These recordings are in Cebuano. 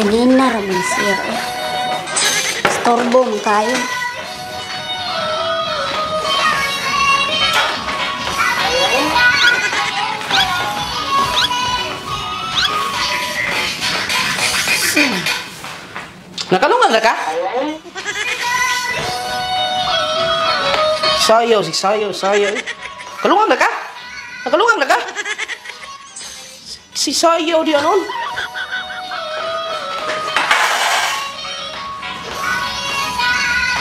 Ganina ra man siya. Eh. Istorbo man kayo. Nakalungan na ka? Sayo, si sayo, sayo. Kalungan na ka? Nakalungan na ka? Si sayo di anon.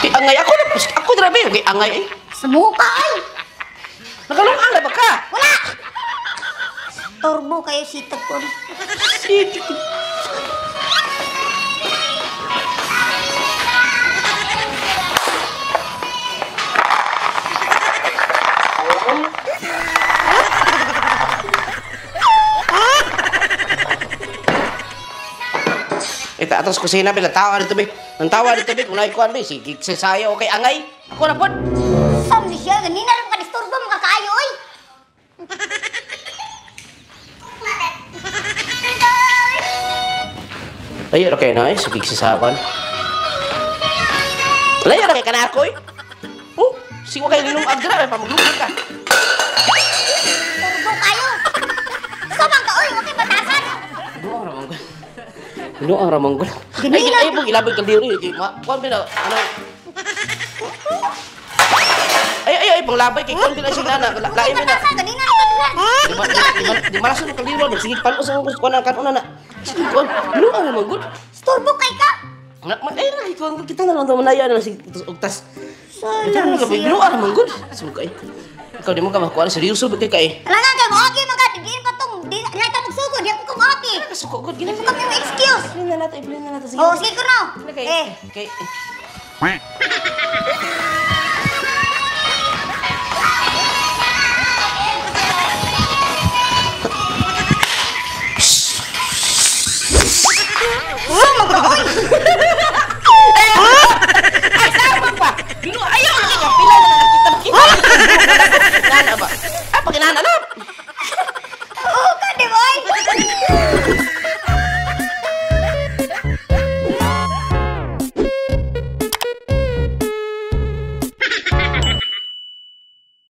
Di angay ako na, ako grabe, di angay eh. Sumuka ay. Nakalungan na ba ka? Wala. Turbo kayo sitag ko. Si Ita atas kusina bila tawa dito be. Nang tawa dito be kung naikuan be sige sayo okay angay. Ako na pod. Sam ni siya ganina ra ka disturbo mga kaayo oy. Layo ra kay na eh sige sasaban. Layo ra kay kana ako eh. Oh, sigo kay linong agdra pa maglugod ka. Turbo kayo. Samang ka oy, wa kay batasan. Binuang ra manggol. Ay, ay mo gilabig kaldero eh. Kuan ba na ano? Ay ay ay panglabay kay kuan ba siya na lain na. Ganina ra ka dira. Di malason ang kaldero sige panos ang kuan ang kanon na. Sige kuan binuang ra manggol. Istorbo kay ka. Ay ra kuan kita na lang manaya na sige ugtas. Kita na lang binuang ra manggol. Sugay. Ikaw di mo ka makuan seryoso ba kay kay? Ala nga kay moagi man ka di pa tong di na ta magsugod di ako moagi. Suko gud Di mo kami mo excuse. Iplin na nato, iplin na nato. Sige. Oh, sige ko no. Kay Eh, kay